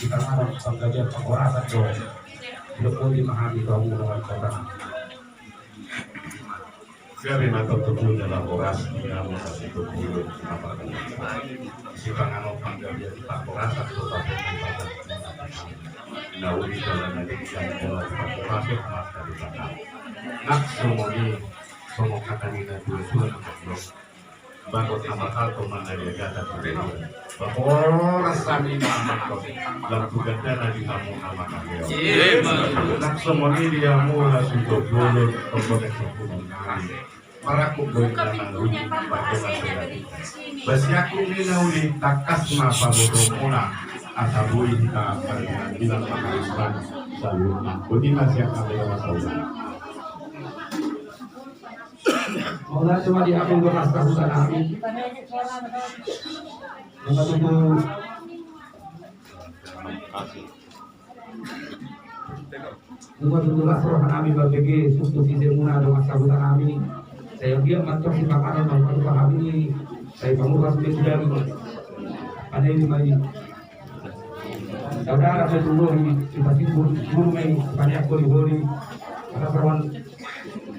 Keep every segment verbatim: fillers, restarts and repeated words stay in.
Di tangan panggabean panghorasan do. Didok boti ma hami tu hamu dongan saudara. Gabe ma tutu jala horas di hamu na situtu. Sipanganon panggabean panghorasan do. Na uli jala na denggan jala panghorasan masa di tangan. Nang songon i, songon hata ni na tua-tua na mandok. Bagot na mahal tu mandaliagata tu denggan. Bahoras hami na mangkot lam tu gandana di hamu na mangaleon. Nang songon i di hamu na sudo bolon tombolek sokunan nami. Marangkup do inna nang rujung pardongan. Basiakku ni na uli tangkas ma pabotoonmuna. Asa boi hita marbilang-bilang maharimban saluhutna. Boti ma sian hami dongan saudara. Mauliate ma di hamu dongan sahuta nami. Nunga tutu, nunga tutu las roha nami mambege suksuk sisemuna dongan sahuta nami. Sai anggiat ma antong sipanganon na hupasahat hami, sai pangurpas be tu daging. Pada ini ma i. Saudara, sai tu bohi, sipasimbur, guru ma i, paniak holi-holi. Maka saruan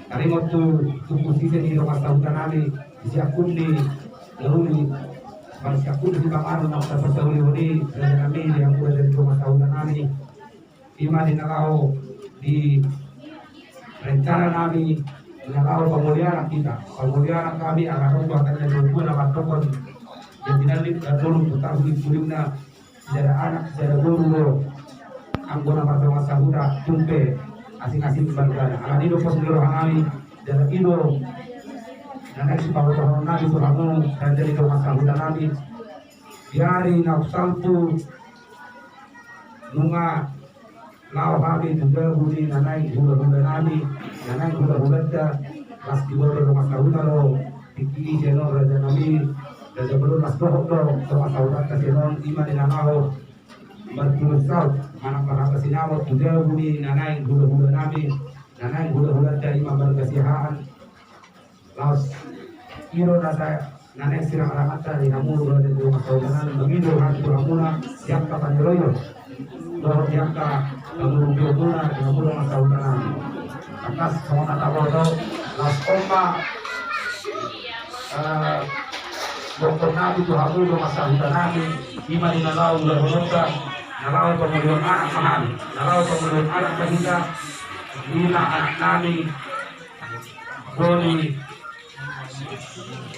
taringot tu suksuk sise ni dongan sahuta nami, di siakkun ni na uli, masiakkun ni sipanganon na hupasahat holi-holi, raja nami, di hamu raja ni dongan sahuta nami. Ima di na laho di rencana nami, di na laho pamauliateon hita, pamauliateon hami, ala ro tu hata ni na tua-tua na mandok on. Jadi na uli, na tolu, tu tahu di pulingna. Sijala anak, sijala boru do anggo na mardongan sahuta, tung pe asing-asing margana. Alani i do pos ni roha nami, jala i do na naeng sipabotohonon nami tu hamu, raja ni dongan sahuta nami. Di ari na salpu nunga laho hami tu jabu ni na naeng hula-hula nami, na naeng hula-hulanta, las diboto dongan sahuta do. Tingki i sian on raja nami, raja bolon, las dohot do dongan sahutanta sian on, ima di na laho marpulung saut manang marhata sinamot tu jabu ni na naeng hula-hula nami, na naeng hula-hulanta, ima marga Siahaan. Laos i do na sa, na naeng sirang-ranganta di hamu raja ni dongan sahuta nami, mangido hami tu hamuna di angka paniroion dohot di angka pangurungguonmuna di hamu dongan sahuta nami. Tangkas songon na taboto, laos on ma, eh, dohonon nami tu hamu dongan sahuta nami, ima di na laho ulahononta, na laho pangolion anak ma hami, na laho pangolion anak ma hita, ima anak nami, Boni,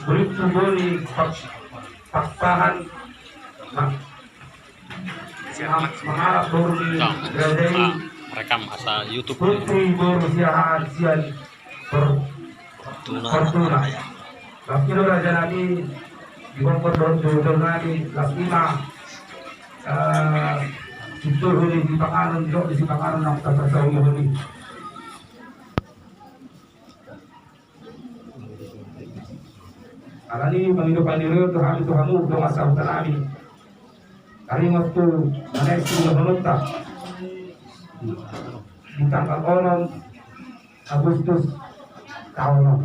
Bribtu Boni, Pak, Pakpahan, Pak, Mangarap boru ni raja i, rekam asa YouTube. Putri boru Siahaan sian Fortuna. Fortuna. Las i do raja nami, di bongkor dohot dohot nami, las ima, eh, situ huli di panganon, dok di sipanganon nang tata sawi huli. Alani i mangido paniroion do hami tu hamu dongan sahuta nami. Taringot tu na naeng siulahononta di tanggal onom Agustus taon on.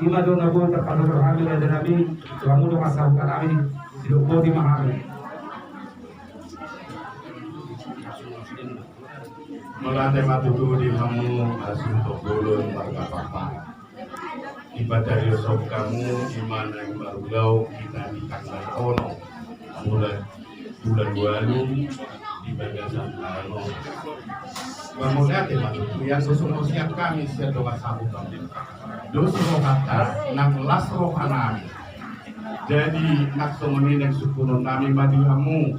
Ima do na boi tarpatupa hami raja nami tu hamu dongan sahuta nami, didok boti ma hami. Mauliate ma tutu di hamu hasuhuton bolon marga Pakpahan. Dipatarios hamu ima naeng marulaon hita di tanggal onom bulan, bulan ualu di bagasan taon on. Mauliate ma tutu, ia so sumosian hami sian dongan sahuta. Dos rohanta, nang las roha nami. Jadi nang songon i naeng sungkunon nami ma di hamu.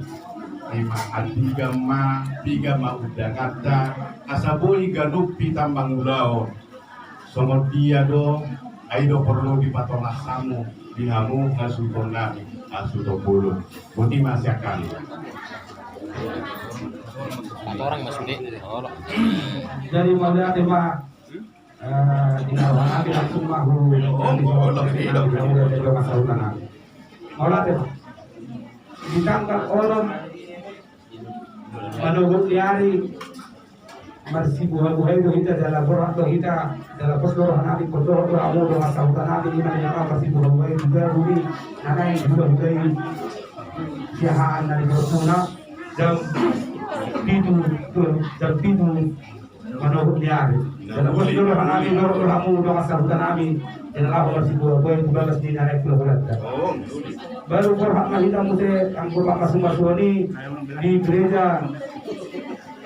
Ima andigan ma, piga ma undanganta, asa boi ganup hita mangulaon. Songon dia do, ai do porlu dipatolas hamu di hamu hasuhuton nami, hasuhuton bolon. Boti ma sian hami. Empat orang mas sude. Jadi mauliate ma. Eh, di na roha nami langsung ma hu, mauliate ma. Di tanggal onom manogot ni ari, marsibuhabuhai do hita, jala borhat do hita, jala pos do roha nami, pos do roha nami, dongan sahuta nami, ima di na marsibuhabuhai tu jabu ni na naeng hulahula i. siahaan na di portuna jam pitu, jam pitu manogot ni ari. Jala pos do rohanami, dorot do hamu dongan sahutanami, jala laho marsibuabua tu bagas ni na naeng tu hulahulanta. Baru borhat ma hita muse anggo pamasumasuon i di gereja,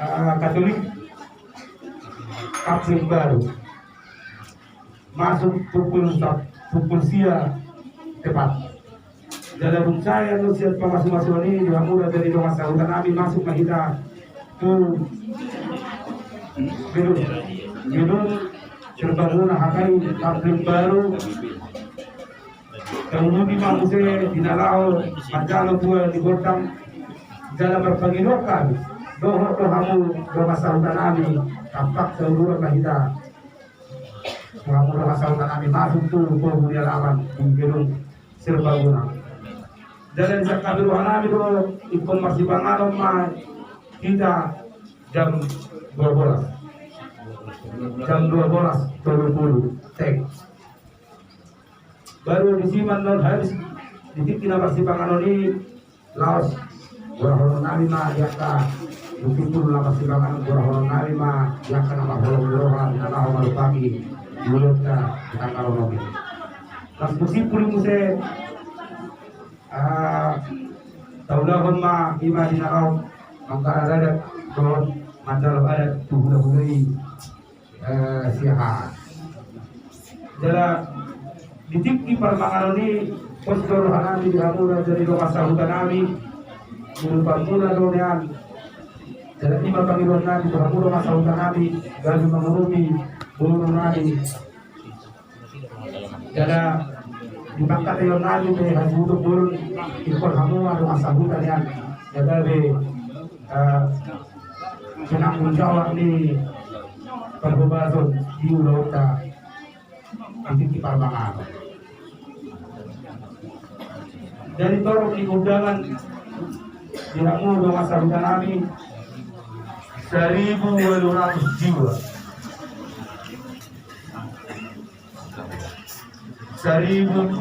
ah, Katolik Kapling Baru. Masuk pukul sa-, pukul sia tepat. Jala dung sae annon sian pamasumasuon i di hamu raja ni dongan sahutanami, masuk ma hita tu gedung, gedung Serbaguna H K I Kapling Baru. Taunduti ma muse di na laho manjalo tua ni gondang. Jala marpangidoan hami dohot do hamu dongan sahutanami, tampak sauluan ma hita. Mula-mula pasahutanami masuk tu pogu ni alaman di gedung Serbaguna. Jala di sangkap ni rohanami do ingkon marsipanganon ma hita jam dua belas. Jam dua belas tolu pulu. Tek. Baru disi ma annon habis di tingki na marsipanganon i. Laos, borahononnami ma di angka, dung simpul na marsipanganon, borahononnami ma di angka na marholong ni roha, di na laho marupangi ulaonta di tanggal onom i. Laos dung simpul i muse, ah, taulahon ma i ma di na laho mangkaradada dohot manjalo adat tu hulahula i. Eh, siahaan. Jala di tingki parmanganon i, pos do rohanami di hamu raja ni dongan sahutanami, mulu pamula do nian. Jala i ma pangidoannami tu hamu dongan sahutanami, gabe mangurupi borunami. Jala di pangkataionnami pe hasuhuton bolon, ingkon hamu ma dongan sahuta nian. Jala be, eh, penanggung jawab ni parhobason di ulaonta di tingki parmanganon. Jadi torop ni undangan di hamu dongan sahutanami, saribu walu ratus jiwa. Saribu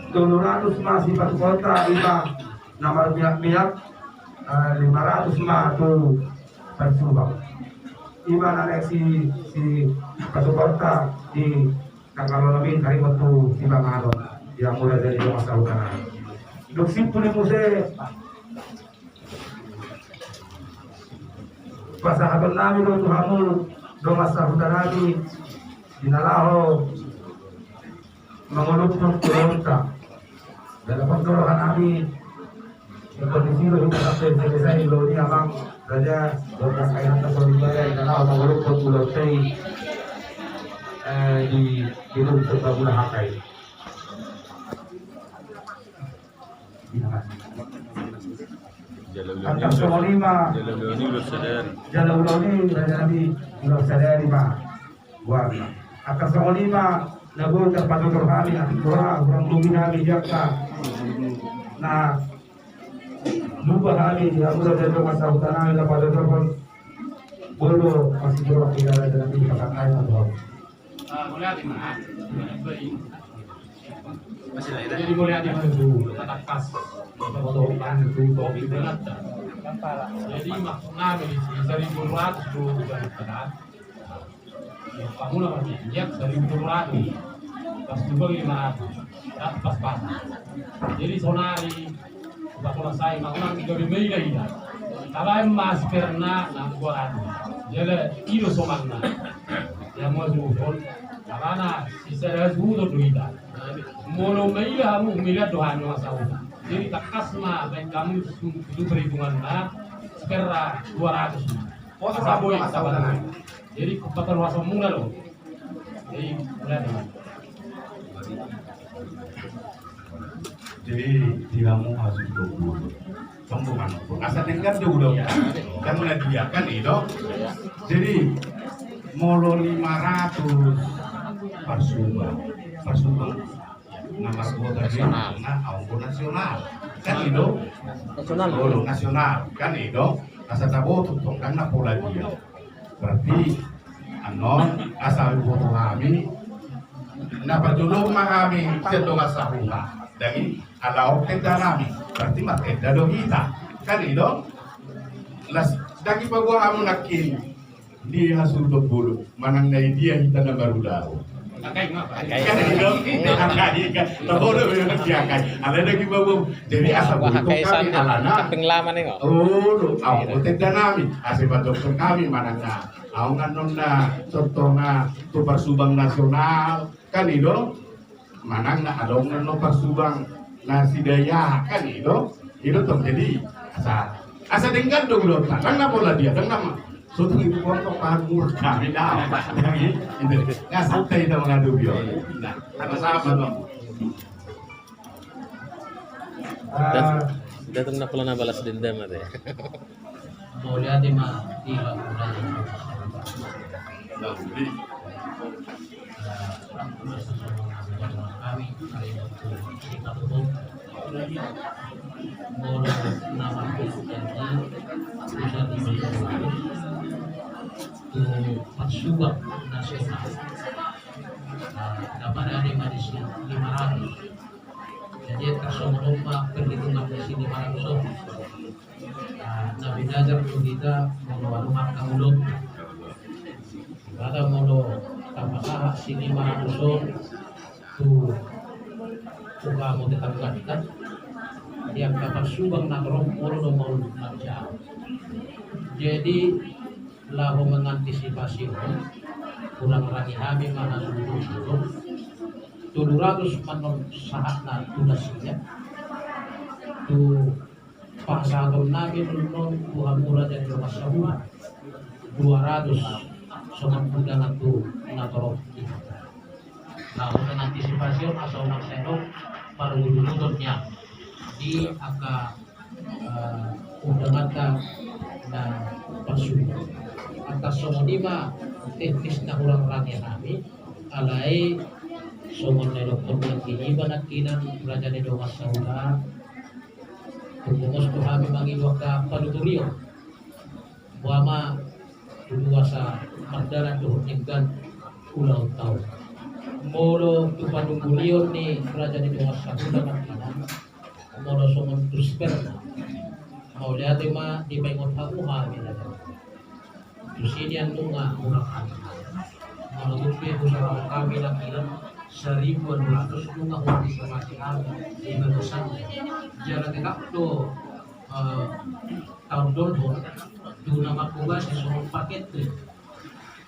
tolu ratus ma sipatupaonta, ima na marmiak-miak, eh, lima ratus ma tu parsubang. Ima na naeng si, sipatupaonta di tanggal onom i taringot tu sipanganon di hamu raja ni dongan sahutanami. Dung simpul i muse, pasahatonnami do tu hamu dongan sahutanami di na laho mangolophon ulaonta. Jala pos do rohanami, ingkon disi do hita sampe selesai ulaon i, amang raja, dohot angka inanta soripada, di na laho mangolophon ulaonta i, eh, di gedung Serbaguna H K I. Angka songon i ma. Jala ulaon i, raja nami, ulaon sadari ma. Buat. Angka songon i ma na boi tarpatutur hami, atik roha, hurang lobi nami di angka na lupa hami di hamu raja ni dongan sahutanami na patuturhon. Boi do masih jawab di raja nami, pasahat hami ma tu hamu. Ah, mauliate ma. Jadi mauliate ma tu, tatangkas. Jadi maksudnami di saribu dua ratus tu, bukan. Pamula marmiak-miak saribu dua ratus. Parsubang lima ratus. Pas-pasan. Jadi sonari Pakulasai ma unang gabe maila-ila. Tabaen ma sperna nang dua ratus. Jala i do somalna. Ia molo suhut on, karena sisada suhut on do hita. Molo maila hamu, maila do hami masa ulang. Jadi tangkas ma baen hamu su-, su perhitunganna, sperna dua ratus ma. Asa boi tabaen. Jadi patarruason muna do. Jadi, udah deh. Jadi, tidak mau masuk ke guru. Kamu mana? Asal dengar dia udah. Kan udah dia kan itu. Jadi, molo lima ratus Parsubang. Parsubang. Nama kota dia, nasional. Nah, aung nasional. Kan itu? Nasional. Molo nasional. Kan itu? Asa taboto tong kan na pola dia. Berarti, annon, asa boto hami, na pajolo ma hami, sian dongan sahuta. Dang i, ala on tenda nami, berarti martenda do hita. Kan i do? Las, dang i paboa hamu nangkin di hasuhuton bolon, manang na di dia hita na marulaon. Angkai. Kan i do? Angkai, kan. Tahu do memang dia angkai. Ala dang i paboa. Jadi asa bolon hami alana. Kaping lama nih kok. Oh, do. Ahu tenda nami. Asa padokkon hami manang na. Ahu ngan non na contohna tu parsubang nasional. Kan i do? Manang na adong na parsubang na sidaya kan i do. I do tong jadi asa, asa denggan do ulaonta, dang na pola dia, dang na ma. Sotung itu kok pahan murka beda. Jadi itu. Nggak santai kita mengadu bio. Nah, ada sahabat bang. Datang na pola na balas dendam ada. Mauliate ma di hamuna. Kami, kami waktu di Katubu. Molo nama kita di, bisa di, tu parsubang nasional. Dapat ada di Malaysia lima ratus. Jadi angka songon on ma perhitungan di sini lima ratus on. Na binajar tu hita molo adong angka ulaon. Maka molo tapasahat si lima ratus on tu uga molo tapasahat di angka parsubang na torop molo do molo na jauh. Jadi laho mengantisipasi on, hurang rangi hami ma na sungguh-sungguh. Tolu ratus manon sahatna tu nasida. Tu pasahaton nami nungnun tu hamu raja ni dongan sahuta. Dua ratus songon undangan tu na torop. Laho mengantisipasi on asa unang sai adong parujung-ujungna di angka eh, undanganta na parsubang. Atas songon i ma teknis na hurang rangi hami, alai songon na didokkon nangkin iba nangkinan raja ni dongan sahuta, tung gomos do hami mangido angka panuturion. Boha ma tutu asa mardalan dohot denggan ulaonta on. Molo tu panunggulion ni raja ni dongan sahuta nangkinan, molo songon tu si Perna. Mauliate ma dipaingot hamu hami na. Tu si dia nunga hurang hami. Molo tung pe husarahon hami nangkinan saribu dua ratus nunga hurang disamati hami di bagasan. Jala tetap do eh, taon dolhon tu na mangkobasi songon parkentri.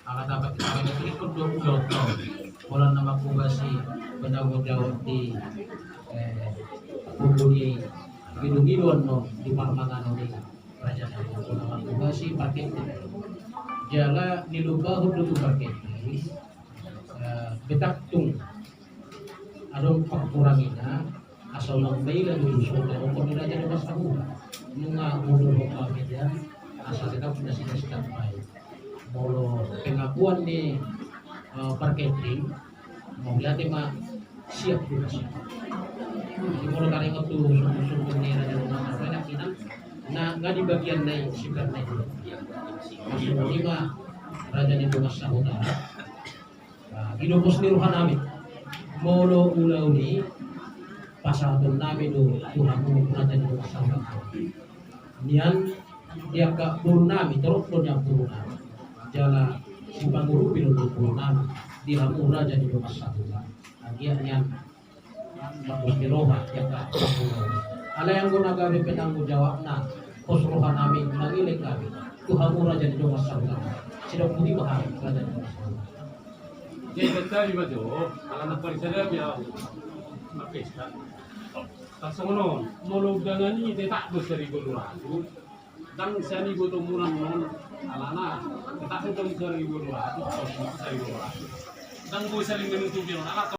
Ala dapat kita ikut do ulaonta on. Pola na mangkobasi penanggung jawab di eh, kubu ni ilu-ilu annon di parmanganon i. Raja na mangkobasi parkentri. Jala nilumbanhon do tu parkentri. Eh, betaktung adong pangkurangina. Asa unang maila do tu songon na didokkon ni raja ni dongan sahuta. Nunga molo hot hami da asa tetap nasida sitambai. Molo pengakuan ni eh, parkentri, mauliate ma siap do nasida. Jadi molo taringot tu sungkun-sungkun ni raja ni dongan sahuta nangkinan, na nga di bagian na i si Perna i. Maksudna i ma raja ni dongan sahuta. Nah, i do pos ni roha nami. Molo ulaon i pasahaton nami do tu hamu raja ni dongan sahuta. Nian di angka boru nami, torop do nian boru nami. Jala sipangurupi do boru nami di hamu raja ni dongan sahuta. Agia nian pos ni roha di angka boru nami. Alai anggo na gabe penanggung jawabna, pos roha nami mangelek hami tu hamu raja ni dongan sahuta. Sidok budi ma hami raja ni dongan sahuta. Jadi tadi ma jo, ala na parisada biar marpesta. Tarsongon on, molo undangan i tetap do saribu dua ratus. Dang sian i boto murang non, alana tetap do saribu dua ratus, saribu dua ratus. Dang boi saling menutupi on, ala